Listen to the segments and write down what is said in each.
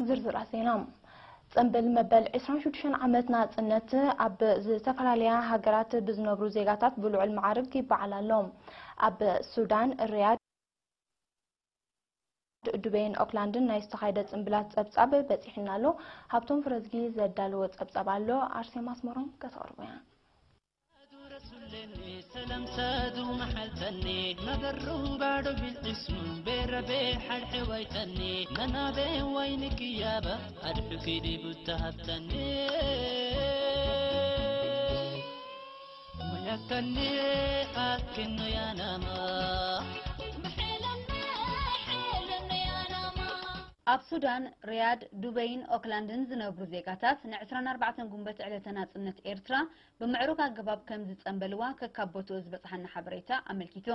ዝርዝራት ዜና። ጽንብል መበል ዕስራን ሽዱሽተን ዓመት ናጽነት ኣብ ዝተፈላለያ ሃገራት ብዝነብሩ ዜጋታት ብልዑል መዓርግ ይበዓል ኣሎ። ኣብ ሱዳን፣ ሪያድ፣ ዱበይን ኦክላንድን ናይ ዝተኻየደ ጽንብላት ጸብጻብ በጺሕና ኣሎ። ሃብቶም ፍረዝጊ ዘዳለዎ ጸብጻብ ኣሎ። ኣርሴማ ኣስመሮም ከተቕርቦ እያ። ሰላም ሳዱ መሓልተኒ መገሩ ባዶ ቢልዒስሙ ቤረቤ ሓልሕዋይተኒ መናቤ ዋይኒ ክያባ ኣድሑ ኪዲ ቡታ ሃብተኒ ሙያተኒ ኣኪኑ ያናማ ኣብ ሱዳን፣ ሪያድ፣ ዱበይን ኦክላንድን ዝነብሩ ዜጋታት ን ዕስራን ኣርባዕተን ጉንበት ዕለተ ናጽነት ኤርትራ ብምዕሩግ ኣገባብ ከም ዝጸንበልዋ ከካብ ቦትኡ ዝበጽሓና ሓበሬታ ኣመልኪቱ።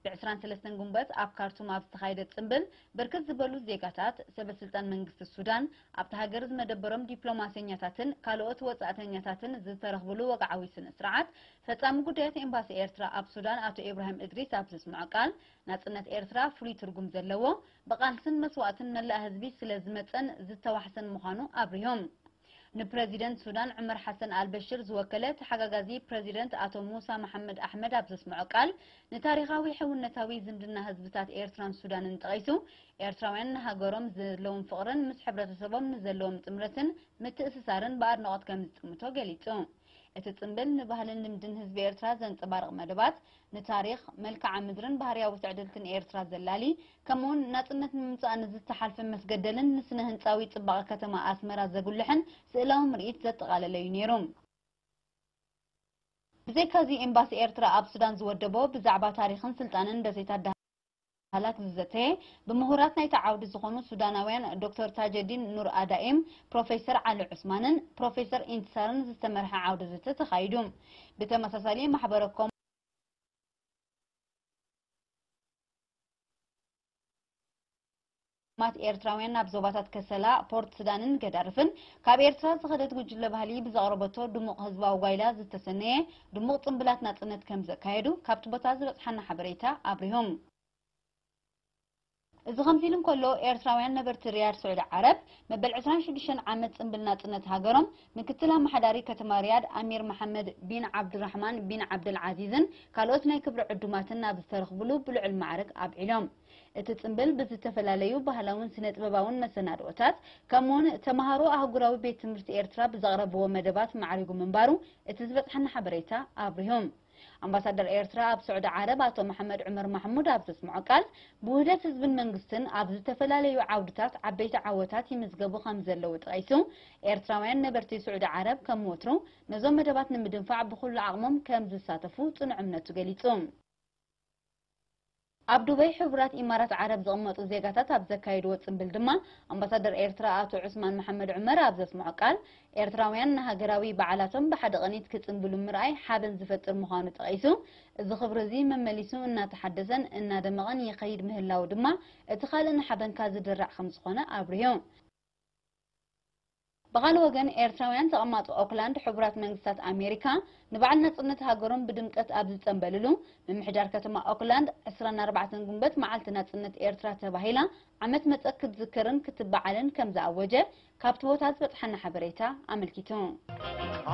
ብ ዕስራን ሰለስተን ጉንበት ኣብ ካርቱም ኣብ ዝተኻየደ ጽንብል፣ ብርክት ዝበሉ ዜጋታት፣ ሰበ ስልጣን መንግስቲ ሱዳን፣ ኣብታ ሃገር ዝመደበሮም ዲፕሎማሰኛታትን ካልኦት ወጻእተኛታትን ዝተረኽብሉ ወግዓዊ ስነ ስርዓት፣ ፈጻሚ ጉዳያት ኤምባሲ ኤርትራ ኣብ ሱዳን ኣቶ ኢብራሂም እድሪስ ኣብ ዘስምዖ ቃል፣ ናጽነት ኤርትራ ፍሉይ ትርጉም ዘለዎ፣ ብቃልስን መስዋእትን መላእ ህዝቢ ስለ ዝመጸን ዝተዋሕሰን ምዃኑ ኣብሪሆም። ንፕረዚደንት ሱዳን ዑመር ሓሰን ኣልበሽር ዝወከለ ተሓጋጋዚ ፕረዚደንት ኣቶ ሙሳ መሓመድ ኣሕመድ ኣብ ዘስምዖ ቃል፣ ንታሪኻዊ ሕውነታዊ ዝምድና ህዝብታት ኤርትራን ሱዳንን ጠቒሱ፣ ኤርትራውያን ንሃገሮም ዘለዎም ፍቕርን ምስ ሕብረተሰቦም ንዘለዎም ጥምረትን ምትእስሳርን ብኣድናቖት ከም ዝጥምቶ ገሊጹ። እቲ ጽምብል ንባህልን ልምድን ህዝቢ ኤርትራ ዘንጸባርቕ መደባት፣ ንታሪኽ፣ መልክዓ ምድርን ባህርያዊ ትዕድልትን ኤርትራ ዘላሊ፣ ከምኡውን ናጽነት ንምምጻእ ንዝተሓልፈ መስገደልን ንስነ ህንጻዊ ጽባቐ ከተማ ኣስመራ ዘጉልሕን ስእላዊ ምርኢት ዘጠቓለለ እዩ ነይሩ። ብዘይካዚ፣ ኤምባሲ ኤርትራ ኣብ ሱዳን ዝወደቦ ብዛዕባ ታሪኽን ስልጣንን ደሴታት ዳህላክ ዝዘተየ፣ ብምሁራት ናይቲ ዓውዲ ዝኾኑ ሱዳናውያን ዶክተር ታጀዲን ኑር ኣዳኤም፣ ፕሮፌሰር ዓሊ ዑስማንን ፕሮፌሰር ኢንትሳርን ዝተመርሐ ዓውደ ዘተ ተኻይዱ። ብተመሳሳሊ፣ ማሕበረ ኮም ማት ኤርትራውያን ናብ ዞባታት ከሰላ፣ ፖርት ሱዳንን ገዳርፍን ካብ ኤርትራ ዝኸደት ጉጅለ ባህሊ ብዘቕረበቶ ድሙቕ ህዝባዊ ጓይላ ዝተሰነየ ድሙቕ ጽምብላት ናጽነት ከም ዘካየዱ ካብቲ ቦታ ዝበጽሓና ሓበሬታ ኣብሪሆም። እዚ ከምዚ ኢሉ እንከሎ፣ ኤርትራውያን ነበርቲ ሪያድ ስዑዲ ዓረብ መበል ዕስራን ሽዱሽተን ዓመት ጽምብል ናጽነት ሃገሮም ምክትል ኣመሓዳሪ ከተማ ሪያድ ኣሚር መሓመድ ቢን ዓብዱራሕማን ቢን ዓብደልዓዚዝን ካልኦት ናይ ክብሪ ዕዱማትን ናብ ዝተረኽብሉ ብልዑል ማዕርግ ኣብዒሎም። እቲ ጽምብል ብዝተፈላለዩ ባህላውን ስነ-ጥበባውን መሰናድኦታት፣ ከምኡውን ተመሃሮ ኣህጉራዊ ቤት ትምህርቲ ኤርትራ ብዘቕረብዎ መደባት ማዕሪጉ ምንባሩ እቲ ዝበጽሓና ሓበሬታ ኣብሪሁ። ኣምባሳደር ኤርትራ ኣብ ስዑዲ ዓረብ ኣቶ መሓመድ ዑመር ማሕሙድ ኣብ ዘስምዖ ቃል፣ ብውህደት ህዝብን መንግስትን ኣብ ዝተፈላለዩ ዓውድታት ዓበይቲ ዓወታት ይምዝገቡ ከም ዘለዉ ጠቒሱ፣ ኤርትራውያን ነበርቲ ስዑዲ ዓረብ ከም ወትሩ ነዞም መደባት ንምድንፋዕ ብኹሉ ዓቕሞም ከም ዝሳተፉ ጽኑዕ እምነቱ ገሊጹ። ኣብ ዱበይ ሕቡራት ኢማራት ዓረብ ዝቕመጡ ዜጋታት ኣብ ዘካየድዎ ጽምብል ድማ፣ ኣምባሳደር ኤርትራ ኣቶ ዑስማን መሓመድ ዑመር ኣብ ዘስምዖ ቃል፣ ኤርትራውያን ንሃገራዊ በዓላቶም ብሓደ ቅኒት ክጽንብሉ ምርኣይ ሓበን ዝፈጥር ምዃኑ ጠቒሱ፣ እዚ ክብሪ እዚ መመሊሱ እናተሓደሰን እናደመቐን ይኸይድ ምህላዉ ድማ፣ እቲ ካልእ ንሓበንካ ዝድራዕ ከም ዝኾነ ኣብሪሁ። ብኻልእ ወገን፣ ኤርትራውያን ተቐማጦ ኦክላንድ፣ ሕቡራት መንግስታት ኣሜሪካ፣ ንበዓል ናጽነት ሃገሮም ብድምቀት ኣብ ዝጸንበልሉ፣ ምምሕዳር ከተማ ኦክላንድ፣ ዕስራን ኣርባዕተን ጉንበት መዓልቲ ናጽነት ኤርትራ ተባሂላ ዓመት መጸ ክትዝክርን ክትበዓልን ከም ዝኣወጀ፣ ካብቲ ቦታ ዝበጽሓና ሓበሬታ ኣመልኪቱ።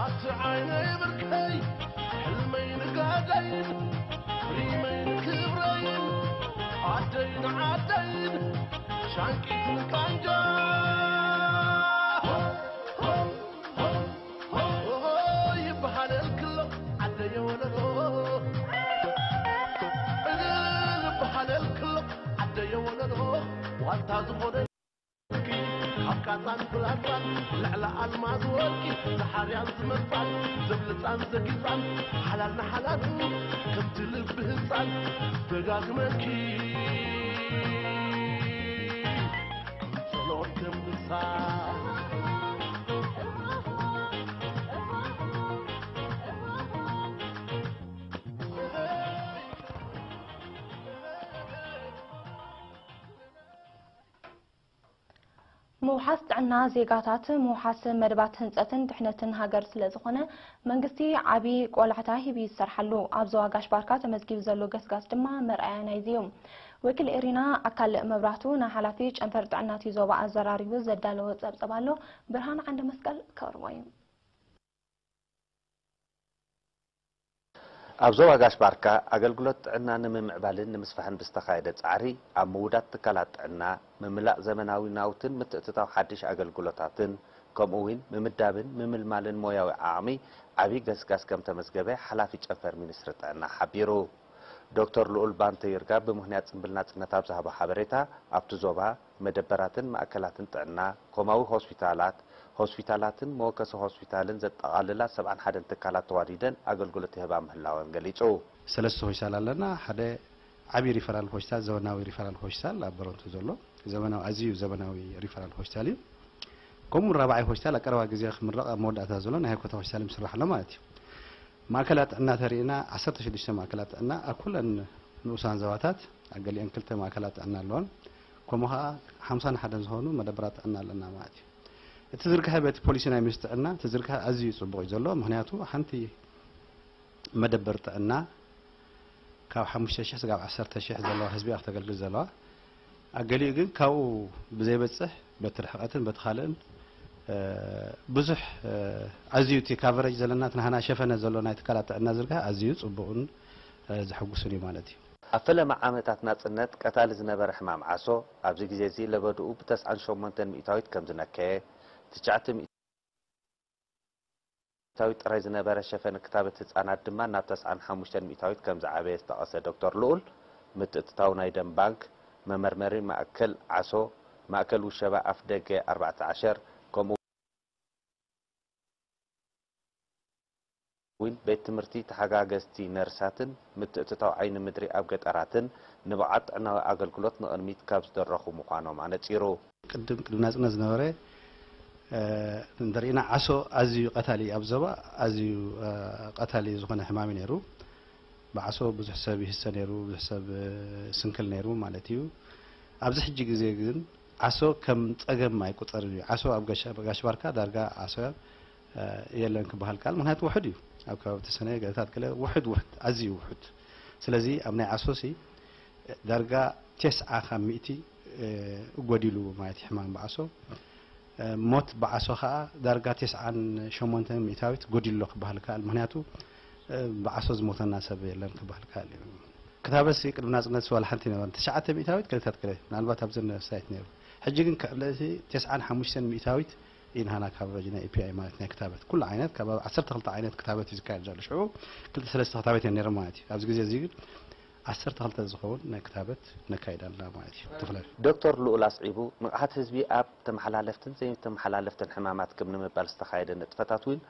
ኣቲ ዓይነይ ብርከይ፣ ሕልመይ ንጋደይ፣ ሪመይ ንክብረይ፣ ዓደይ ንዓደይ፣ ሻንቂት ንቃንጃ። ይበሃለልክሎ ዓደየ ወለሎ፣ ዕልል ይበሃለልክሎ ዓደየ ወለሎ፣ ዋልታ ዝኾነ ካብ ቃጻን ፍላጻን ልዕሊ ኣልማዝ ወርቂ ዝሓርያን ዝመርጻን ዘብልጻን ዘጊጻን ሓላል ንሓላል ከምቲ ልቢ ህጻን ደጋግመኪ ጸሎት ከም ንሳ ምውሓስ ጥዕና ዜጋታት፣ ምውሓስ መደባት ህንጸትን ድሕነትን ሃገር ስለ ዝኾነ፣ መንግስቲ ዓቢ ቆላሕታ ሂቡ ይሰርሓሉ። ኣብ ዞባ ጋሽ ባርካ ተመዝጊቡ ዘሎ ገስጋስ ድማ መርኣያ ናይዚ እዩ። ወኪል ኤሪና ኣካል መብራህቱ ንሓላፊ ጨንፈር ጥዕና እቲ ዞባ ኣዘራሪቡ ዘዳለዎ ጸብጸብ ኣሎ። ብርሃን ዓንደ መስቀል ከቕርቦ እዩ። ኣብ ዞባ ጋሽ ባርካ ኣገልግሎት ጥዕና ንምምዕባልን ንምስፋሕን ብዝተኻየደ ጻዕሪ፣ ኣብ ምውዳድ ትካላት ጥዕና፣ ምምላእ ዘመናዊ ናውትን ምትእትታው ሓድሽ ኣገልግሎታትን፣ ከምኡ እውን ምምዳብን ምምልማልን ሞያዊ ዓቕሚ ዓብዪ ገስጋስ ከም ተመዝገበ ሓላፊ ጨንፈር ሚኒስትሪ ጥዕና ሓቢሩ። ዶክተር ልኡል ባንተ ይርጋ ብምኽንያት ጽምብል ናጽነት ኣብ ዝሃቦ ሓበሬታ፣ ኣብቲ ዞባ መደበራትን ማእከላትን ጥዕና፣ ኮማዊ ሆስፒታላት፣ ሆስፒታላትን መወከሲ ሆስፒታልን ዘጠቓልላ ሰብዓን ሓደን ትካላት ተዋዲደን ኣገልግሎት ይህባ ምህላወን ገሊጹ። ሰለስተ ሆስፒታል ኣለና። ሓደ ዓቢ ሪፈራል ሆስፒታል፣ ዘመናዊ ሪፈራል ሆስፒታል ኣብ በረንቱ ዘሎ ዘመናዊ፣ ኣዝዩ ዘመናዊ ሪፈራል ሆስፒታል እዩ። ከምኡ ራብዓይ ሆስፒታል ኣብ ቀረባ ግዜ ክምረቕ ኣብ መወዳእታ ዘሎ ናይ ኮታ ሆስፒታል ምስራሕ ኣሎ ማለት እዩ። ማእከላት ጥዕና ተሪእና ዓሰርተ ሽዱሽተ ማእከላት ጥዕና ኣብ ኩለን ንኡሳን ዞባታት፣ ኣብ ገሊአን ክልተ ማእከላት ጥዕና ኣለወን። ከምኡ ኸዓ ሓምሳን ሓደን ዝኾኑ መደበራት ጥዕና ኣለና ማለት እዩ። እቲ ዝርግሐ በቲ ፖሊሲ ናይ ሚኒስትሪ ጥዕና እቲ ዝርግሐ ኣዝዩ ጽቡቕ እዩ ዘሎ። ምኽንያቱ ሓንቲ መደበር ጥዕና ካብ ሓሙሽተ ሽሕ ስጋብ ዓሰርተ ሽሕ ዘለዋ ህዝቢ እያ ክተገልግል ዘለዋ። ኣብ ገሊኡ ግን ካብኡ ብዘይበጽሕ በቲ ርሕቐትን በቲ ካልእን፣ እ፣ ብዙሕ፣ እ፣ ኣዝዩ እቲ ካቨሬጅ ዘለና እቲ ናህና ሸፈነ ዘሎ ናይ ትካላት ጥዕና ዝርግሐ ኣዝዩ ጽቡቕን፣ እ፣ ዘሐጉስን እዩ ማለት እዩ። ኣብ ፈለማ ዓመታት ናጽነት ቀታሊ ዝነበረ ሕማም ዓሶ ኣብዚ ግዜ እዚ ለበድኡ ብተስዓን ሸሞንተን ሚእታዊት ከም ዝነከየ፣ ትሽዓተ ሚእታዊት ጥራይ ዝነበረ ሸፈነ ክታበት ህጻናት ድማ ናብ ተስዓን ሓሙሽተን ሚእታዊት ከም ዝዓበየ ዝጠቐሰ ዶክተር ልኡል፣ ምትእትታው ናይ ደም ባንክ፣ መመርመሪ ማእከል ዓሶ፣ ማእከል ውሸባ ኣፍ ደገ ኣርባዕተ ዓሸር፣ ከምኡ እውን ቤት ትምህርቲ ተሓጋገዝቲ ነርሳትን ምትእትታው ዓይኒ ምድሪ ኣብ ገጠራትን ንብቕዓት ጥዕናዊ ኣገልግሎት ንቕድሚት ካብ ዝደረኹ ምዃኖም ኣነጺሩ። ቅድም፣ ቅድሚ ናጽነት ዝነበረ፣ እ፣ እንተሪእና ዓሶ ኣዝዩ ቀታሊ ኣብ ዞባ ኣዝዩ፣ እ፣ ቀታሊ ዝኾነ ሕማም እዩ ነይሩ። ብዓሶ ብዙሕ ሰብ ይህሰ ነይሩ፣ ብዙሕ ሰብ፣ እ፣ ስንክል ነይሩ ማለት እዩ። ኣብዚ ሕጂ ግዜ ግን ዓሶ ከም ጸገም ኣይቁጸርን እዩ። ዓሶ ኣብ ጋሽ-፣ ጋሽ ባርካ ዳርጋ ዓሶ፣ እ፣ የለን ክበሃል ከኣል። ምኽንያቱ ውሑድ እዩ። ኣብ ከባቢ ተሰነየ ገለታት ገለ ውሑድ፣ ውሑድ፣ ኣዝዩ ውሑድ። ስለዚ ኣብ ናይ ዓሶ ሲ ዳርጋ ተስዓ ካብ ሚእቲ፣ እ፣ ጎዲሉ ማለት እዩ ሕማም ብዓሶ። እ፣ ሞት ብዓሶ ኸኣ ዳርጋ ተስዓን ሸሞንተን ሚእታዊት ጎዲሉ ኣሎ ክበሃል ይከኣል። ምኽንያቱ፣ እ፣ ብዓሶ ዝሞተና ሰብ የለን ክበሃል ይከኣል እዩ። ክታበትሲ ቅድሚ ናጽነት ዋላ ሓንቲ ነበረ። ትሽዓተ ሚእታዊት ገለታት ገለ ምናልባት ኣብዘን ሳይት ነይሩ። ሕጂ ግን ከ-፣ ልእቲ ተስዓን ሓሙሽተን ሚእታዊት እዩ ናህና ካቨሬጅ ናይ ኢ ፒ ኣይ ማለት ናይ ክታበት። ኩሉ ዓይነት ካብ ዓሰርተ ክልተ ዓይነት ክታበት እዩ ዝካየድ ዘሎ። ሽዑ ክልተ ሰለስተ ክታበት እየን ነይረን ማለት እዩ። ኣብዚ ግዜ እዚ ግን ዓሰርተ ክልተ ዝኸውን ናይ ክታበት ነካይድ ኣለና ማለት እዩ። ተፈላለዩ። ዶክተር ልኡል ኣስዒቡ፣ ንቕሓት ህዝቢ ኣብ ተመሓላለፍትን ዘይተመሓላለፍትን ሕማማት ክብ ንምባል ዝተኻየደ ንጥፈታት እውን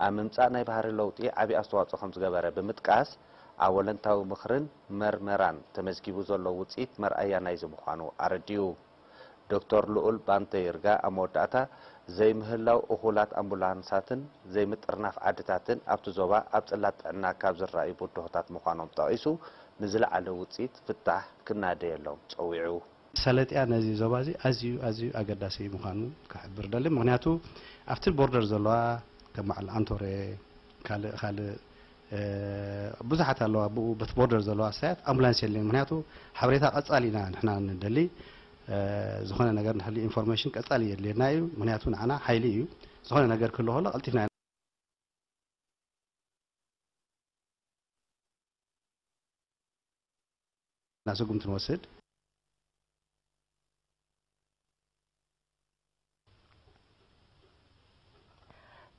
ኣብ ምምጻእ ናይ ባህሪ ለውጢ ዓቢ ኣስተዋጽኦ ከም ዝገበረ ብምጥቃስ፣ ኣወለንታዊ ምኽርን መርመራን ተመዝጊቡ ዘሎ ውጽኢት መርኣያ ናይዚ ምዃኑ ኣረዲኡ። ዶክተር ልኡል ባንተ ይርጋ ኣብ መወዳእታ፣ ዘይምህላው እኹላት ኣምቡላንሳትን ዘይምጥርናፍ ዓድታትን ኣብቲ ዞባ ኣብ ጽላት ጥዕና ካብ ዝረኣዩ ብድሆታት ምዃኖም ጠቒሱ፣ ንዝለዓለ ውጽኢት ፍታሕ ክናደየሎም ጸዊዑ። ሰለጥያ ነዚ ዞባ እዚ ኣዝዩ፣ ኣዝዩ ኣገዳሲ ምዃኑ ክሕብር ደሊ። ምኽንያቱ ኣብቲ ቦርደር ዘለዋ ከም በዓል ኣንቶሬ፣ ካልእ፣ ካልእ፣ እ፣ ብዙሓት ኣለዋ። ብኡ በቲ ቦርደር ዘለዋ ሳያት ኣምቡላንስ የድልየን። ምኽንያቱ ሓበሬታ ቀጻሊ ኢና ንሕና ንደሊ። እ፣ ዝኾነ ነገር ንሕሊ ኢንፎርሜሽን ቀጻሊ የድልየና እዩ። ምኽንያቱ ንዓና ሓይሊ እዩ። ዝኾነ ነገር ክህሉ ከሎ ቀልጢፍና ኢና ስጉምቲ ንወስድ።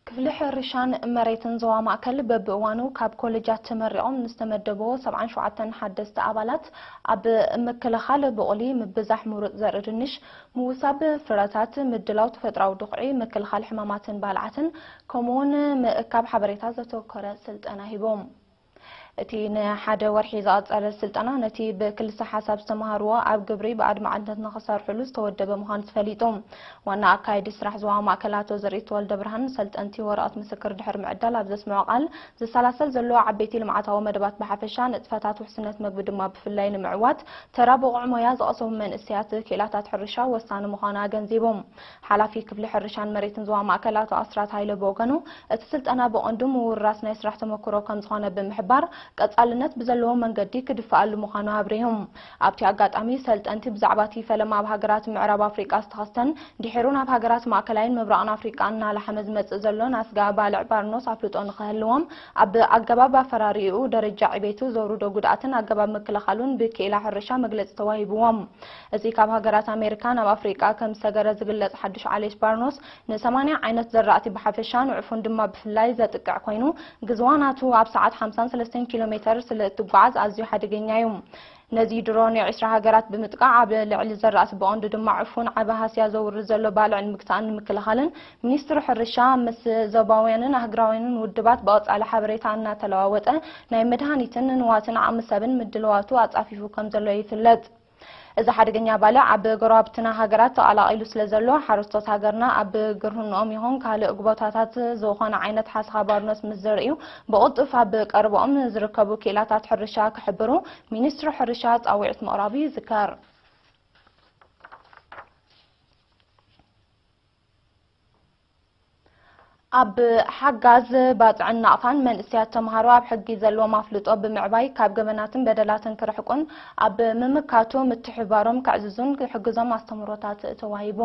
ክፍሊ ሕርሻን መሬትን ዞባ ማእከል በብእዋኑ ካብ ኮሌጃት ተመሪቖም ንዝተመደብዎ ሰብዓን ሸውዓተን ሓደስቲ ኣባላት ኣብ ምክልኻል ብቑሊ፣ ምብዛሕ ምሩፅ ዘርኢ ድንሽ፣ ምውሳብ ፍረታት፣ ምድላው ተፈጥሮኣዊ ድኹዒ፣ ምክልኻል ሕማማትን ባልዓትን፣ ከምኡውን ምእካብ ሓበሬታ ዘተኮረ ስልጠና ሂቦም። እቲ ንሓደ ወርሒ ዝቐጸለ ስልጠና ነቲ ብክልሰ ሓሳብ ዝተማህርዎ ኣብ ግብሪ ብኣድማዕነት ንኽሰርሕሉ ዝተወደበ ምዃኑ ተፈሊጡ። ዋና ኣካያዲ ስራሕ ዞባ ማእከል ኣቶ ዘርኢት ተወልደ ብርሃን ንሰልጠንቲ ወረቐት ምስክር ድሕሪ ምዕዳል ኣብ ዘስምዖ ቃል፣ ዝሰላሰል ዘሎ ዓበይቲ ልምዓታዊ መደባት ብሓፈሻ፣ ንጥፈታት ውሕስነት መግቢ ድማ ብፍላይ ንምዕዋት፣ ተራ ብቑዕ ሞያ ዝቐሰሙ መንእሰያት ክኢላታት ሕርሻ ወሳኒ ምዃኑ ኣገንዚቦም። ሓላፊ ክፍሊ ሕርሻን መሬትን ዞባ ማእከል ኣቶ ኣስራት ሃይለ ብወገኑ፣ እቲ ስልጠና ብቐንዱ ምውርራስ ናይ ስራሕ ተመክሮ ከም ዝኾነ ብምሕባር፣ ቀጻልነት ብዘለዎ መንገዲ ክድፍኣሉ ምዃኑ ኣብሪሁ። ኣብቲ ኣጋጣሚ ሰልጠንቲ ብዛዕባ እቲ ፈለማ ኣብ ሃገራት ምዕራብ ኣፍሪቃ ዝተኸስተን ድሒሩ ናብ ሃገራት ማእከላይን ምብራቕን ኣፍሪቃ እናላሓመ ዝመጽእ ዘሎን ኣስጋኢ ባልዕ ባርኖስ ኣፍልጦ ንኽህልዎም ኣብ ኣገባብ ኣፈራሪኡ ደረጃ ዕቤቱ ዘውርዶ ጉድኣትን ኣገባብ ምክልኻሉን ብክኢላ ሕርሻ መግለጺ ተዋሂብዎም። እዚ ካብ ሃገራት ኣሜሪካ ናብ ኣፍሪቃ ከም ዝሰገረ ዝግለጽ ሓድሽ ዓሌት ባርኖስ ንሰማንያ ዓይነት ዘራእቲ ብሓፈሻን ዕፉን ድማ ብፍላይ ዘጥቅዕ ኮይኑ፣ ግዝዋ ናቱ ኣብ ሰዓት ሓምሳን ሰለስተን ኪሎ ሜተር ስለ እትጓዓዝ ኣዝዩ ሓደገኛ እዩ። ነዚ ድሮ ንዒስራ ሃገራት ብምጥቃዕ ኣብ ልዕሊ ዘራእቲ ብቐንዱ ድማ ዕፉን ዓቢ ሃስያ ዘውርድ ዘሎ ባልዕ ንምግታእን ንምክልኻልን ሚኒስትሪ ሕርሻ ምስ ዞባውያንን ኣህግራውያንን ውድባት ብቐጻሊ ሓበሬታ እናተለዋወጠ ናይ መድሃኒትን ንዋትን ዓቕሚ ሰብን ምድልዋቱ ኣጻፊፉ ከም ዘሎ ይፍለጥ። እዚ ሓደገኛ ባልዕ ኣብ ጎረባብትና ሃገራት ተቐላቒሉ ስለ ዘሎ፣ ሓረስቶት ሃገርና ኣብ ግርህንኦም ይኹን ካልእ ጎቦታታት ዝኾነ ዓይነት ሓሰኻ ባርኖስ ምስ ዘርእዩ፣ ብቕልጡፍ ኣብ ቀረብኦም ዝርከቡ ክኢላታት ሕርሻ ክሕብሩ ሚኒስትሪ ሕርሻ ጻውዒት ምቕራቡ ይዝከር። ኣብ ሓጋዝ ባጽዕን ናቕፋን መንእሰያት ተምሃሮ ኣብ ሕጊ ዘለዎም ኣፍልጦ ብምዕባይ ካብ ገበናትን በደላትን ክርሕቁን ኣብ ምምካቱ ምትሕብባሮም ከዕዝዙን ክሕግዞም ኣስተምህሮታት ተዋሂቡ።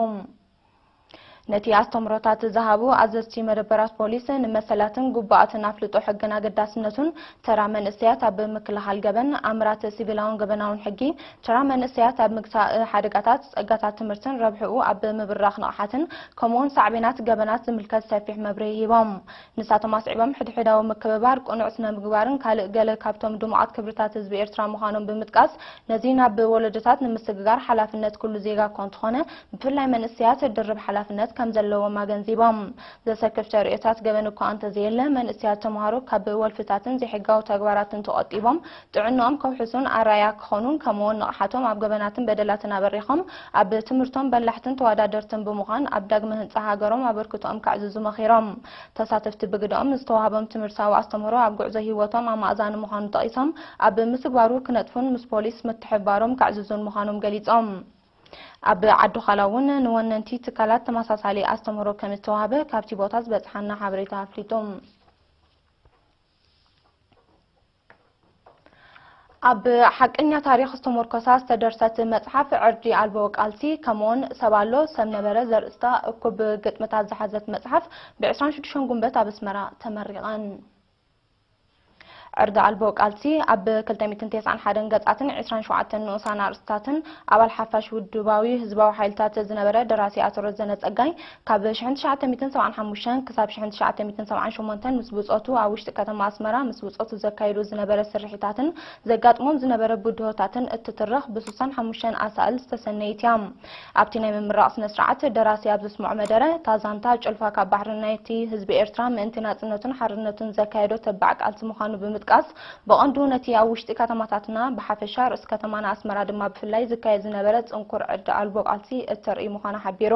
ነቲ ኣስተምህሮታት ዝሃቡ ኣዘዝቲ መደበራት ፖሊስ ንመሰላትን ግቡኣትን ኣፍልጦ ሕግን ኣገዳስነቱን ተራ መንእሰያት ኣብ ምክልኻል ገበን፣ ኣምራት ሲቪላውን ገበናውን ሕጊ፣ ተራ መንእሰያት ኣብ ምግታእ ሓደጋታት፣ ጸጋታት ትምህርትን ረብሕኡ ኣብ ምብራኽ ንቕሓትን፣ ከምኡውን ሳዕቤናት ገበናት ዝምልከት ሰፊሕ መብርሂ ሂቦም። ንሳቶም ኣስዒቦም፣ ሕድሕዳዊ ምክብባር፣ ቅኑዕ ስነ ምግባርን ካልእ ገለ ካብቶም ድሙቓት ክብርታት ህዝቢ ኤርትራ ምዃኖም ብምጥቃስ፣ ነዚ ናብ ወለዶታት ንምስግጋር ሓላፍነት ኩሉ ዜጋ እኳ እንተኾነ፣ ብፍላይ መንእሰያት ድርብ ሓላፍነት ከም ዘለዎም ኣገንዚቦም። ዘሰክፍ ተርእዮታት ገበን እኳ እንተዘየለ፣ መንእሰያት ተምሃሮ ካብ ወልፍታትን ዘይሕጋዊ ተግባራትን ተቖጢቦም ጥዕንኦም ከውሕሱን ኣርኣያ ክኾኑን፣ ከምኡውን ንቕሓቶም ኣብ ገበናትን በደላትን ኣበሪኾም ኣብ ትምህርቶም በላሕትን ተወዳደርትን ብምዃን ኣብ ዳግመ ህንጻ ሃገሮም ኣበርክቶኦም ከዕዝዙ መኺሮም። ተሳተፍቲ ብግደኦም ዝተዋህቦም ትምህርታዊ ኣስተምህሮ ኣብ ጉዕዞ ህይወቶም ኣማእዛኒ ምዃኑ ጠቒሶም፣ ኣብ ምትግባሩ ክነጥፉን ምስ ፖሊስ ምትሕብባሮም ከዕዝዙን ምዃኖም ገሊጾም። ኣብ ዓዲ ዃላ እውን ንወነንቲ ትካላት ተመሳሳሊ ኣስተምህሮ ከም እተዋህበ ካብቲ ቦታ ዝበጽሓና ሓበሬታ ኣፍሊጡ። ኣብ ሓቀኛ ታሪኽ ዝተመርኮሳ ዝተደርሰት መጽሓፍ ዕርዲ ኣልቦ ቃልሲ፣ ከምኡውን ሰብ ኣሎ ሰብ ነበረ ዘርእስታ እኩብ ግጥምታት ዝሓዘት መጽሓፍ ብ ዕስራን ሽዱሽተን ጉንበት ኣብ ኣስመራ ተመሪቐን። ዕርዲ ኣልቦ ቃልሲ ኣብ ክልተ ሚእትን ተስዓን ሓደን ገጻትን ዕስራን ሸውዓተን ንኡሳን ኣርእስታትን ኣባል ሓፋሽ ውድባዊ ህዝባዊ ሓይልታት ዝነበረ ደራሲ ኣቶ ረዘነ ጸጋይ፣ ካብ ሽሕን ትሽዓተ ሚእትን ሰብዓን ሓሙሽተን ክሳብ ሽሕን ትሽዓተ ሚእትን ሰብዓን ሸሞንተን ምስ ብጾቱ ኣብ ውሽጢ ከተማ ኣስመራ ምስ ብጾቱ ዘካይዶ ዝነበረ ስርሒታትን ዘጋጥሞም ዝነበረ ብድሆታትን እትትርኽ ብስሳን ሓሙሽተን ኣሳእል ዝተሰነየት እያ። ኣብቲ ናይ ምምራቕ ስነ ስርዓት ደራሲ ኣብ ዘስምዖ መደረ፣ እታ ዛንታ ጭልፋ ካብ ባሕሪ ናይቲ ህዝቢ ኤርትራ ምእንቲ ናጽነቱን ሓርነቱን ዘካየዶ ተባዕ ቃልሲ ምዃኑ ብምጥቃስ፣ ብቐንዱ ነቲ ኣብ ውሽጢ ከተማታትና ብሓፈሻ ርእሲ ከተማና ኣስመራ ድማ ብፍላይ ዝካየድ ዝነበረ ጽንኩር ዕርዲ ኣልቦ ቃልሲ እተርኢ ምዃኑ ሓቢሩ።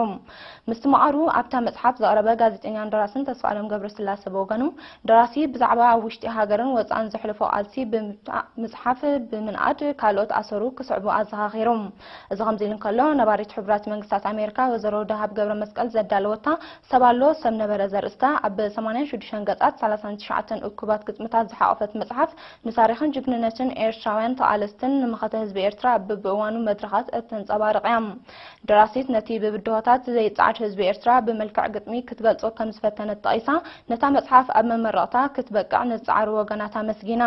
ምስትምቓሩ ኣብታ መጽሓፍ ዘቕረበ ጋዜጠኛን ደራስን ተስፋኣለም ገብረስላሰ ብወገኑ፣ ደራሲ ብዛዕባ ኣብ ውሽጢ ሃገርን ወጻእን ዘሕለፎ ቃልሲ ብምጽሓፍ ብምንኣድ ካልኦት ኣሰሩ ክስዕቡ ኣዘኻኺሩ። እዚ ከምዚ ኢሉ እንከሎ፣ ነባሪት ሕቡራት መንግስታት ኣሜሪካ ወይዘሮ ደሃብ ገብረ መስቀል ዘዳለወታ ሰብ ኣሎ ሰብ ነበረ ዘርእስታ ኣብ ሰማንያን ሽዱሽተን ገጻት ሰላሳን ትሽዓተን እኩባት ግጥምታት ዝሓቖፈት መጽሓፍ፣ ንታሪኽን ጅግንነትን ኤርትራውያን ተቓለስትን ንመኸተ ህዝቢ ኤርትራ በብእዋኑ መድረኻት እተንጸባርቕ እያ። ደራሲት ነቲ ብብድሆታት ዘይጸዓድ ህዝቢ ኤርትራ ብመልክዕ ግጥሚ ክትገልጾ ከም ዝፈተነት ጠቒሳ፣ ነታ መጽሓፍ ኣብ መመረቕታ ክትበቅዕ ንዝጸዓሩ ወገናት ኣመስጊና።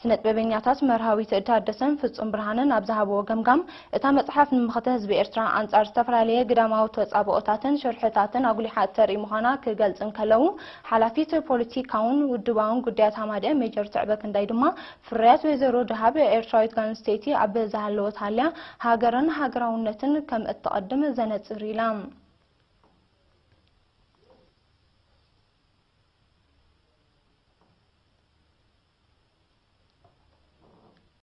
ስነ ጥበበኛታት መርሃዊት ታደሰን ፍጹም ብርሃነን ኣብ ዝሃብዎ ገምጋም፣ እታ መጽሓፍ ንመኸተ ህዝቢ ኤርትራ ኣንጻር ዝተፈላለየ ግዳማዊ ተጻብኦታትን ሽርሕታትን ኣጉሊሓ እተርኢ ምዃና ክገልጽ እንከለዉ፣ ሓላፊት ፖለቲካውን ውድባውን ጉዳያት ሃማደኤ ሜጀር ትዕበ ክንዳይ ድማ፣ ፍርያት ወይዘሮ ደሃብ ኤርትራዊት ጓል ኣንስተይቲ ኣብ ዝሃለወት ሃልያ፣ ሃገርን ሃገራውነትን ከም እትቐድም ዘነጽር ኢላ።